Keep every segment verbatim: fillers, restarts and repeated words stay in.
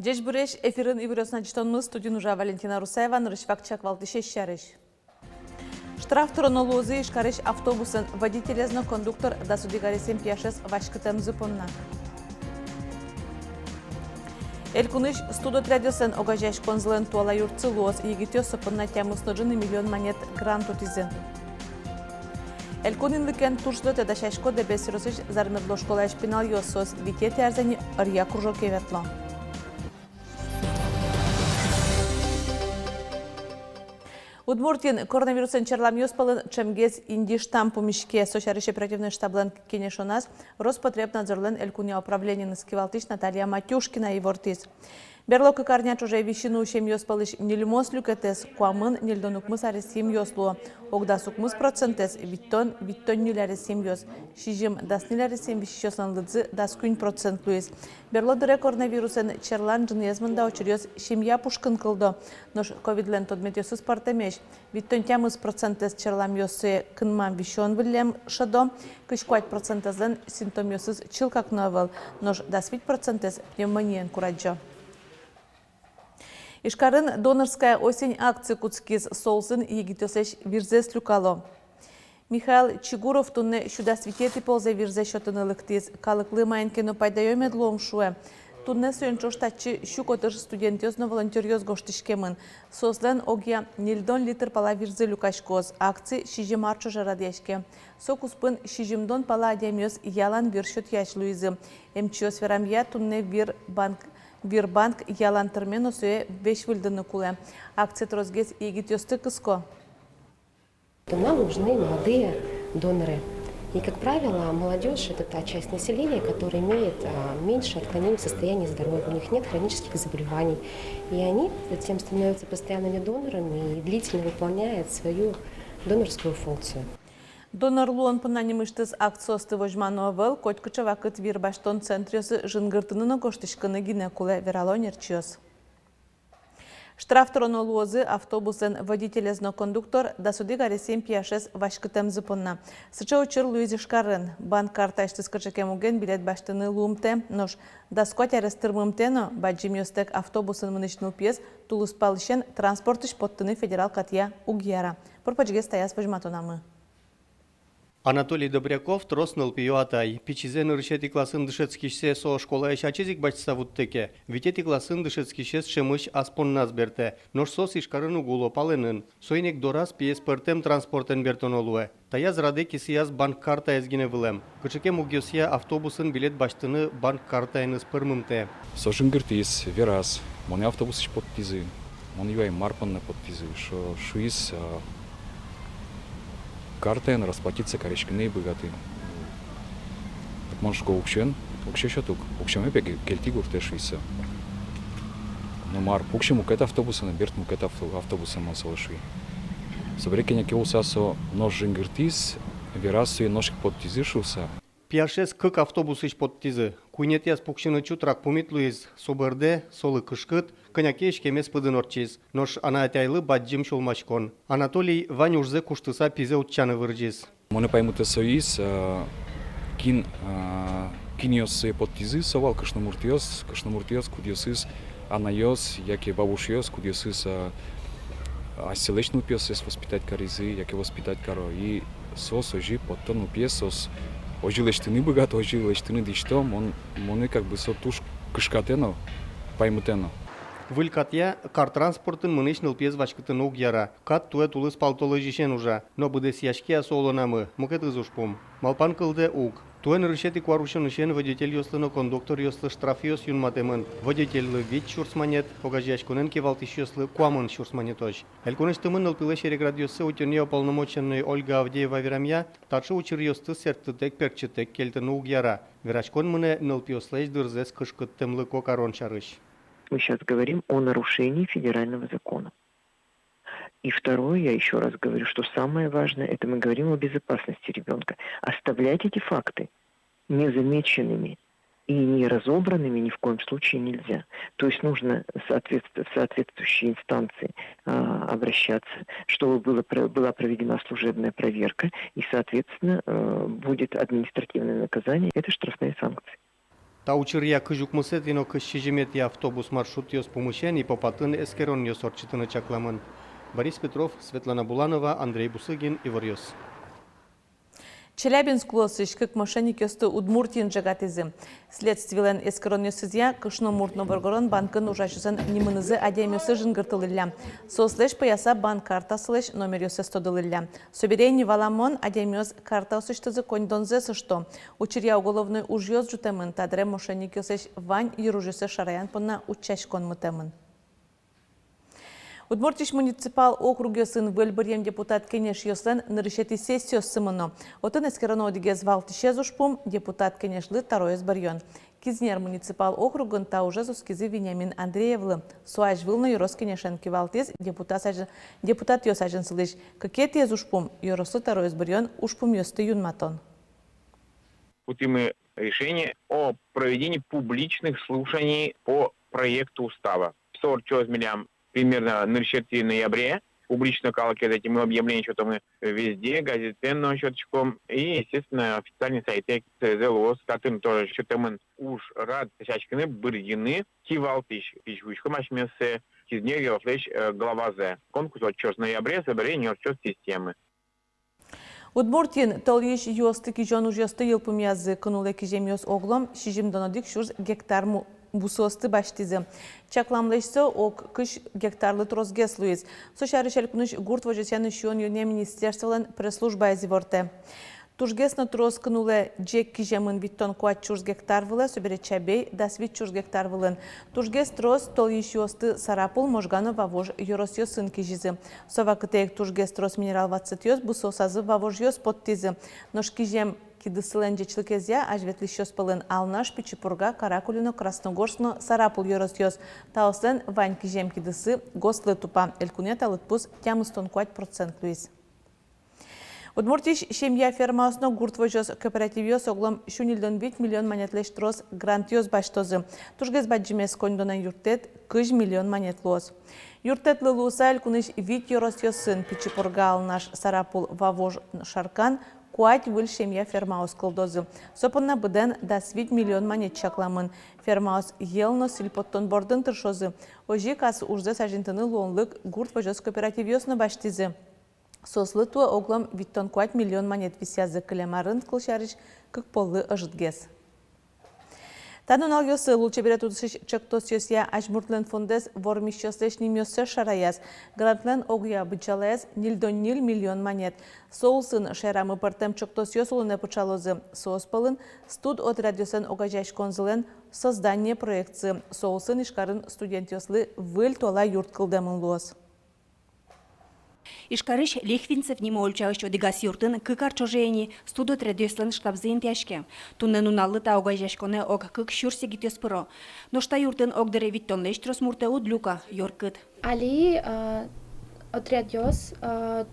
Ӟечбуресь! Эфирын «Иворъёс» но ӝытонмы, студиын ужа Валентина Русаева. Нырысь вакчияк валтӥсез сярысь. Штраф тыроно луозы Ижкарысь автобусэн водителез но кондуктор дас одӥг аресъем пияшез васькытэмзы понна. Элькунысь студотрядъёслэн огазеяськонзылэн туала юртсы луоз. Егитъёс со понна тямыс но ӝыны миллион манет грант утӥзы. Элькун инлыкен туж лётэ дасясько Дэбес ёросысь Зармедло школаысь пиналъёс. Соос витетӥ арзэ ни ӧръя кружоке ветло. Удмуртиын коронавирусэн черламъёс пӧлын ӵемгес инди штамм пумиське. Со сярысь оперативной штаблэн кенешоназ Роспотребнадзорлэн элькунъя управлениеныз кивалтӥсь Наталья Матюшкина ивортӥз. Берло кык арня ӵоже висьыны усемъёс пӧлысь ньыльмос люкетэз, куамын ньыльдон укмыс аресъемъёс луо, огдас укмыс процентэз витьтон, витьтон ньыль аресъемъёс, сизьым-дас ньыль аресъем висисьёслэн лыдзы дас куинь процент луиз. Берло дыре коронавирусэн черлан ӝыныез мында учыръёс семья пушкын кылдо. Нош ковидлэн тодметъёсыз пӧртэмесь. Витьтон тямыс процентэз черламъёссэ кынмам-висён выллем шӧдо, кызь куать процентэзлэн симптомъёсыз чылкак но ӧвӧл, нош дас вить процентэз пневмониен курадӟо. Ижкарын «Донорская осень» акци кутскиз. Со улсын егитъёслэсь вирзэс люкало. Михаил Чигуров туннэ сю дас витетӥ ползэ вирзэ сётыны лыктӥз. Калыклы маин ке но пайдаё мед луом, шуэ. Туннэ соин ӵош татчы сю котыр студентъёс но волонтёръёс гожтӥськемын. Соослэн огъя ньыльдон литр пала вирзы люкаськоз. Акци сизьым ар ӵоже радъяське. Со куспын сизьымдон пала адямиос ялан вир сётъясь луизы. Эмчиос верамъя, туннэ вир банк, вир банк ялан тырме но, сое весь выльдыны кулэ. Акци тросгес егитъёсты кыско. Нам нужны молодые доноры. И, как правило, молодёжь — это та часть населения, которая имеет, а, меньше отклонений в состоянии здоровья, у них нет хронических заболеваний. И они затем становятся постоянными донорами и длительно выполняют свою донорскую функцию. Донор луон понна нимысьтыз акциосты возьмано ӧвӧл, котькыӵе вакыт вир басьтон центръёсы жингыртыны но гожтӥськыны гинэ кулэ, верало ӧнерчиос. Штраф тыроно луозы автобуслэн водителез но кондуктор дас одӥг аресъем пияшез васькытэмзы понна. Сыӵе учыр луиз Ижкарын. Банк картаысьтыз кыӵе ке муген билет басьтыны луымтэ, нош дас куать арес тырмымтэ но бадӟымъёстэк автобусын мынӥсь нылпиез тулыспалысен транспортысь поттыны федерал катъя уг яра. Пыр-почгес таяз возьматонамы. Анатолий Добряков трос нылпиё атай. Пичизэ нырысетӥ классын дышетскисьсэ со школаысь ачиз ик басьтыса вуттэ ке, витетӥ классын дышетскисез ӵемысь ас понназ бертэ. Нош соос Ижкарын уг уло, палэнын. Соин ик дораз пиез пӧртэм транспортэн бертоно луэ. Таяз радэ кисыяз банк картаез гинэ вылэм. Кыӵе ке мугъёсъя автобусын билет басьтыны банк картаеныз пӧрмымтэ. Со жингыртӥз, вераз: монэ автобусысь поттӥзы. Мон юай, мар понна поттӥзы. Шо-, шуиз, а, картаен расплатиться кариськыны ӧй быгаты. Так мон шуко: уксёен, уксё сёт ук, уксёме, пе, ке-, кельтӥ гуртэ, шуиса. Но мар, пуксьы мукет автобусэн но, берт мукет авто-, автобусэн, мон солы шуи. Собере кӧня ке улса со нош жингыртӥз, вераз: сое нош ик поттӥзы, шуса. Пияшез кык автобусысь поттӥзы. Куинетӥяз пуксьыны чутрак пумит луиз. Со бӧрдэ, солы кышкыт, кӧня ке иськемез пыдын ортчиз. Нош анай-атайлы бадӟым сюлмаськон. Анатолий вань ужзэ куштыса пизэ утчаны вырӟиз. Монэ паймытэ соиз, а, кин, а, кинъёс сое поттӥзы, со вал кышномуртъёс, кышномуртъёс, кудъёсыз анайёс яке бабушъёс, кудъёсыз, а, асьсэлэсь нылпиоссэс воспитать каризы яке воспитать каро. И соос озьы потто нылпиез, соос озьы лэсьтыны быгато, озьы лэсьтыны дӥсьто. Мон, монэ как бы со туж кышкатэ но, паймытэ но. Выль катъя кар транспортын мынӥсь нылпиез васькытыны уг яра. Кат туэ тулыспал толэзьысен ужа, но быдэсъяське-а со улонамы — мукетыз ужпум. Малпан кылдэ: уг. Туэ нырысетӥ куарусёнысен водительёслы но кондукторъёслы штрафъёс юнматэмын: водительлы вить сюрс манет, огазеяськонэн кивалтӥсьёслы куамын сюрс манетозь. Элькунысьтымы нылпилэсь эреградъёссэ утёнъя уполномоченной Ольга Авдеева верамъя, таӵе учыръёсты сэрттытэк-пертчытэк кельтыны уг яра. Вераськон мынэ нылпиослэсь дырзэс кышкыттэмлыко карон сярысь. Мы щас говорим о нарушении федерального закона. И второе, я ещё раз говорю, что самое важное, это мы говорим о безопасности ребёнка. Оставлять эти факты незамеченными и неразобранными ни в коем случае нельзя. То есть нужно соответств-, в соответствующие инстанции, а, обращаться, чтобы было про-, была проведена служебная проверка, и, соответственно, э, будет административное наказание, это штрафные санкции. Та учыръя кызь укмысэтӥ но кызь сизьыметӥ автобус маршрутъёс пумысен ИПОПАТ-ын эскеронъёс ортчытыны чакламын. Борис Петров, Светлана Буланова, Андрей Бусыгин, «Иворъёс». Челябинск улосысь кык мошенникъёсты Удмуртиын ӝегатӥзы. Следствилэн эскеронъёсызъя, кышномурт но воргорон банкын ужасьёслэн нимынызы адямиосы жингыртылӥллям. Соослэсь пӧяса банк картаослэсь номеръёссэс тодылӥллям. Собере ини валамон, адямиос картаосысьтызы коньдонзэс ышто. Учыръя уголовной ужъёс ӝутэмын, та дыре мошенникъёслэсь вань йыружъёссэс шараян понна утчаськон мытэмын. Удмуртиысь муниципал округъёсын выль быръем депутат кенешъёслэн нырысетӥ сессиоссы мыно. Отын эскероно одӥгез валтӥсез ужпум — депутат кенешлы тӧроез быръён. Кизнер муниципал округын та ужез оскизы Вениамин Андреевлы. Со азьвыл но ёрос кенешен кивалтӥз, депутат азьын-, депутатъёс азьын сылӥсь. Кыкетӥез ужпум — ёрослы тӧроез быръён ужпумъёсты юнматон. Кутӥмы решение о проведении публичных слушаний по проекту устава. Со ортчоз милям примерно нырысетӥ ноябре. Публично калыкез ӧтимы, объявление сётомы везде, газетэн но сётӥськом. И, естественно, официальный сайтэ кельтыны луоз. Татын тоже сётэмын ужрад дасяськыны, быръёны кивалтӥсь. Пичи вуиськом асьмеос Кизнер ёрослэсь, э, главазэ. Конкурс ортчоз ноябре, собере ини ортчоз сессиямы. Удмуртиын толйысь юосты кизён ужъёсты йылпумъязы. Кынулэ киземъёс оглом сизьымдон одӥг сюрс гектар му-, бусыосты басьтӥзы. Чакламлэсь со ог кызь гектарлы тросгес луиз. Со сярысь элькунысь гурт возёсъя но сиён-юонъя министерстволэн пресс-службаез ивортэ. Тужгес но трос кынулэ ӟег киземын витьтон куать сюрс гектар вылэ, собере чабей — дас вить сюрс гектар вылын. Тужгес трос толйысь юосты Сарапул, Можга но Вавож ёросъёсын кизизы. Со вакытэ ик тужгес трос минерал ватсэтъёс бусыосазы Вавожъёс поттӥзы. Нош кизем кидыссылэн ӟечлыкезъя азьветлӥсьёс пӧлын Алнаш, Пичи Пурга, Каракулино, Красногорск но Сарапул ёросъёс. Таослэн вань кизем кидыссы ГОСТлы тупа. Элькунэ та лыдпус тямыстон куать процент луиз. Удмуртиысь семья фермаос но гурт возёс кооперативъёс оглом сю ньыльдон вить миллион манетлэсь трос грантъёс басьтозы. Тужгес бадӟымез коньдонэн юрттэт кызь миллион манет луоз. Юрттэтлы луыса элькунысь вить ёросъёсын — Пичи Пурга, Алнаш, Сарапул, Вавож, Шаркан — куать выль семья фермаос кылдозы. Со понна быдэн дас вить миллион манет чакламын. Фермаос йӧл но сӥль поттон бордын тыршозы. Озьы ик ас ужзэс азинтыны луонлык гурт возёс кооперативъёс но басьтӥзы. Соослы туэ оглом витьтон куать миллион манет висъязы, кылем арын, кылсярысь, кык поллы ӧжытгес. Та нуналъёсы лулчеберет удысысь ӵектосъёсъя азьмуртлэн фондэз вормисьёслэсь нимъёссэс шараяз. Грантлэн огъя быдӟалаез ньыльдон ньыль миллион манет. Со улсын шаерамы пӧртэм ӵектосъёс улонэ пыӵалозы. Соос пӧлын студотрядъёслэн огазеяськонзылэн «Создание» проектсы. Со улсын Ижкарын студентъёслы выль туала юрт кылдэмын луоз. Ижкарысь Лихвинцев нимо ульчаысь одӥгаз юртын кык ар ӵоже ини студотрядъёслэн штабзы интыяське. Туннэ нуналлы та огазеяськонэ ог кык сюрс егитъёс пыро. Нош та юртын огдыре витьтонлэсь трос муртэ уд люка, ёркыт. Али, а, отрядъёс, а,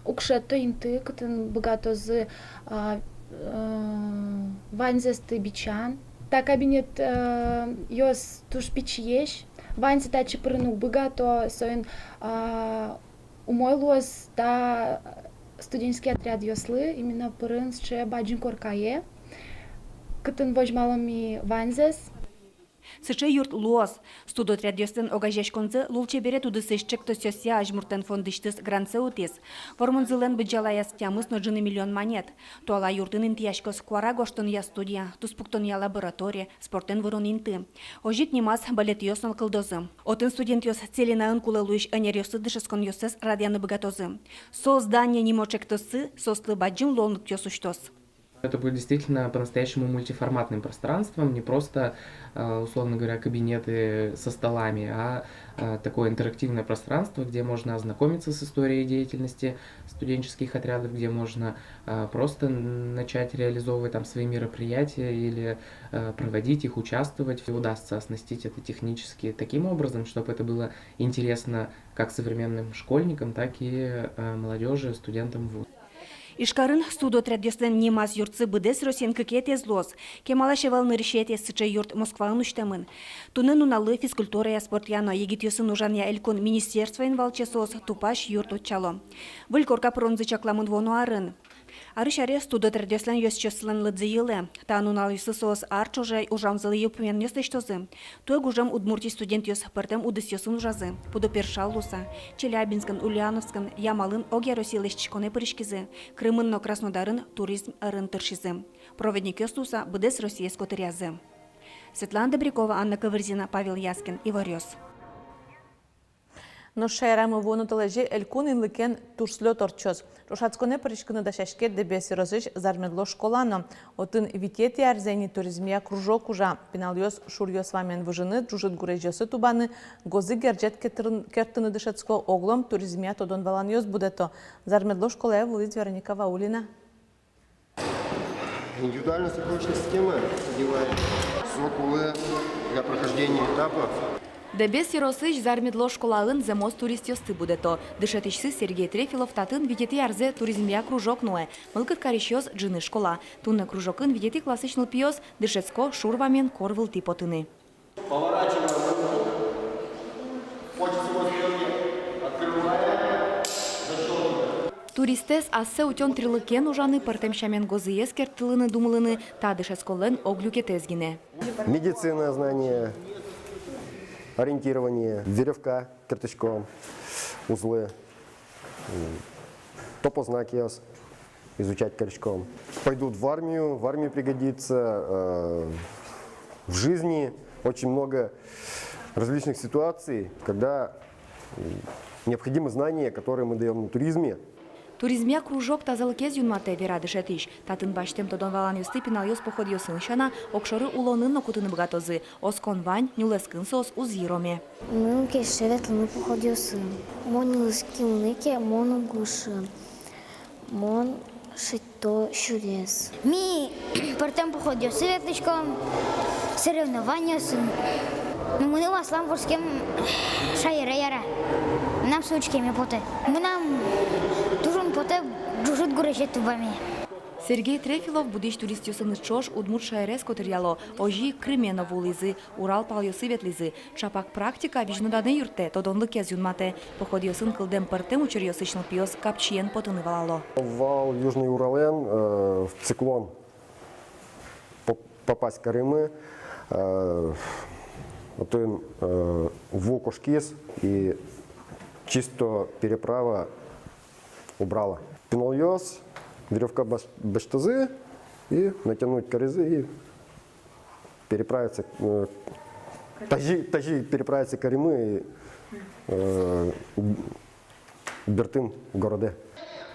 уг шедьто инты, кытын быгатозы, а, э, ваньзэсты бичан. Та кабинет, э, ёс туж пичиесь, ваньзы татчы пырыны уг быгато, соин, а, умой луоз та студенческий отрядъёслы именно пырыны сыӵе бадӟым коркае, кытын возьмалом ми ваньзэс. Сыӵе юрт луоз. Студотрядъёслэн огазеяськонзы лулчеберет удысысь ӵектосъёсъя азьмуртлэн фондысьтыз грантсэ утӥз. Вормонзылэн быдӟалаез тямыс но ӝыны миллион манет. Туала юртын интыяськоз куара гожтонъя студия, туспуктонъя лаборатория, спортэн вырон инты. Озьы ик нимаз балетъёс но кылдозы. Отын студентъёс целинаын кулэ луись ӧнеръёслы дышетсконъёссэс радъяны быгатозы. «Создание» нимо ӵектоссы соослы бадӟым луонлыкъёс усьтоз. Это будет действительно по-настоящему мультиформатным пространством, не просто, э, условно говоря, кабинеты со столами, а, э, такое интерактивное пространство, где можно ознакомиться с историей деятельности студенческих отрядов, где можно, э, просто н-, начать реализовывать там свои мероприятия или, э, проводить их, участвовать. Удастся оснастить это технически таким образом, чтобы это было интересно как современным школьникам, так и, э, молодёжи, студентам вуза. Ижкарын студотрядъёслэн нимаз юртсы быдэс Россиын кыкетӥез луоз. Кемалась ӧвӧл нырысетӥез сыӵе юрт Москваын усьтэмын. Туннэ нуналлы физкультурая, спортъя но егитъёсын ужанъя элькун министерствоен валче соос тупась юрт утчало. Выль корка пыронзы чакламын вуоно арын. Арысь арез тудо тӧрдъёслэн ёзчиоссылэн лыдзы йылэ. Та нуналъёсы соос ар ӵоже ужамзылы йылпумъянъёс лэсьтозы. Туэ гужем Удмуртиысь студентъёс пӧртэм удысъёсын ужазы. Пудо першал луыса, Челябинскын, Ульяновскын, Ямалын огъя Россия лэсьтӥськонэ пыриськизы. Крымын но Краснодарын туризм ӧрын тыршизы. Проводникъёс луыса быдэс Россиез котыръязы. Светлана Добрякова, Анна Ковырзина, Павел Яскин, Иворъёс. Нош шаерамы вуоно толэзе элькун инлыкен турслёт ортчоз. Ӵошатсконэ пыриськыны дасяське Дэбес ёросысь Зармедло школа но. Отын витетӥ арзэ ини туризмъя кружок ужа. Пиналъёс шуръёс вамен выжыны, ӝужыт гурезьёсы тубаны, гозы герӟет керттыр-, керттыны дышетско, оглом туризмъя тодон-валанъёс будэто. Зармедло школае вуылӥз Вероника Ваулина. Индивидуальная страховочная система одевает срок улы для прохождения этапов. Дэбес ёросысь Зармедло школаын зэмос туристъёсты будэто. Дышетӥсьсы Сергей Трефилов татын витетӥ арзэ туризмъя кружок нуэ. Мылкыд карисьёс ӝыны школа. Туннэ кружокын витетӥ классысь нылпиос дышетско шур вамен кор вылтӥ потыны. Поворачиваем руку. Хочется его сделать. Открываем. Защёлкиваем. Туристэз ассэ утён тӥрлыкен ужаны, пӧртэм сямен гозыез керттылыны-думылыны та дышетсконлэн ог люкетэз гинэ. Медицина, знания, ориентирование, верёвка керттӥськом, узлы, м, топознакъёс изучать кариськом. Пойдут в армию, в армии пригодится, э, в жизни очень много различных ситуаций, когда, м, необходимы знания, которые мы даём на туризме. Туризмъя кружок тазалыкез юнматэ, вера дышетӥсь. Татын басьтэм тодон-валанъёсты пиналъёс походъёсын сяна, огшоры улонын но кутыны быгатозы. Оскон вань, нюлэскын соос уз йыроме. Мыным кельше ветлыны походъёсы. Мон нюлэскы мынӥ ке, мон уг ышы. Мон шедьто сюрес. Ми пӧртэм походъёсы ветлӥськом, соревнованиосын. Но мыным аслам вордскем шаере яра. Мынам со учкеме потэ. Мынам туж ум потэ ӝужыт гурезе тубаме. Сергей Трефилов будӥсь туристъёсыныз ӵош удмурт шаерез котыръяло, озьы ик Крыме но вуылӥзы, Урал палъёсы ветлӥзы. Ӵапак практика визьноданы юрттэ, тодонлыкез юнматэ. Походъёсын кылдэм пӧртэм учыръёсысь нылпиос капчиен потыны валало. Вал Южный Уралэн, э, циклон по-, попасть каримы, э, отын, э, ву кошкиз и чисто переправа убрала. Пиналъёс верёвка бас-, басьтӥзы и натянуть каризы и переправиться, э, тазьы, тазьы переправиться каримы, э, бертӥм городэ.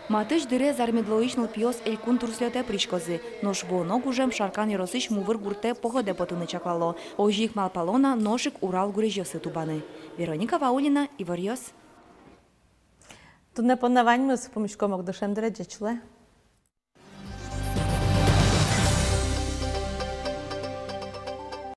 Матысь дыре Зармедлоысь нылпиос элькун турслётэ пыриськозы. Нош вуоно гужем Шаркан ёросысь Мувыр гуртэ походэ потыны чаклало. Озьы ик малпало на нош ик Урал гурезьёсы тубаны. Вероника Ваулина, Иворъёс. Туннэ понна ваньмыз, пумиськом ог дышем дыре, ӟеч улэ.